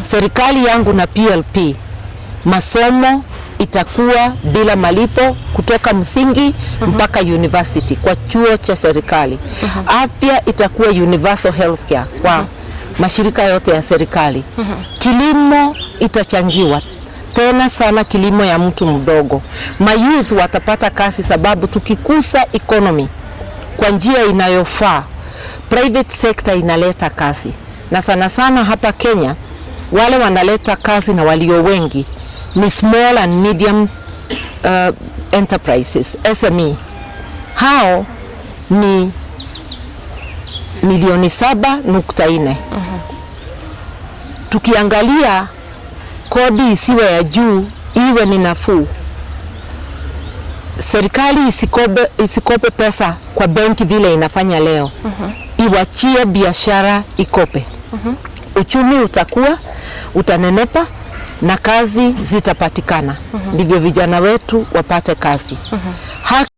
Serikali yangu na PLP, masomo itakuwa bila malipo kutoka msingi mpaka university kwa chuo cha serikali. Afya itakuwa universal healthcare kwa mashirika yote ya serikali. Kilimo itachangiwa tena sana, kilimo ya mtu mdogo. Mayouth watapata kazi, sababu tukikuza economy kwa njia inayofaa, private sector inaleta kazi, na sana sana hapa Kenya wale wanaleta kazi na walio wengi ni small and medium enterprises, SME. Hao ni milioni 7.4. Tukiangalia kodi isiwe ya juu, iwe ni nafuu. Serikali isikope pesa kwa benki vile inafanya leo. Iwachie biashara ikope. Uchumi utakuwa, utanenepa na kazi zitapatikana. Ndivyo vijana wetu wapate kazi. Haki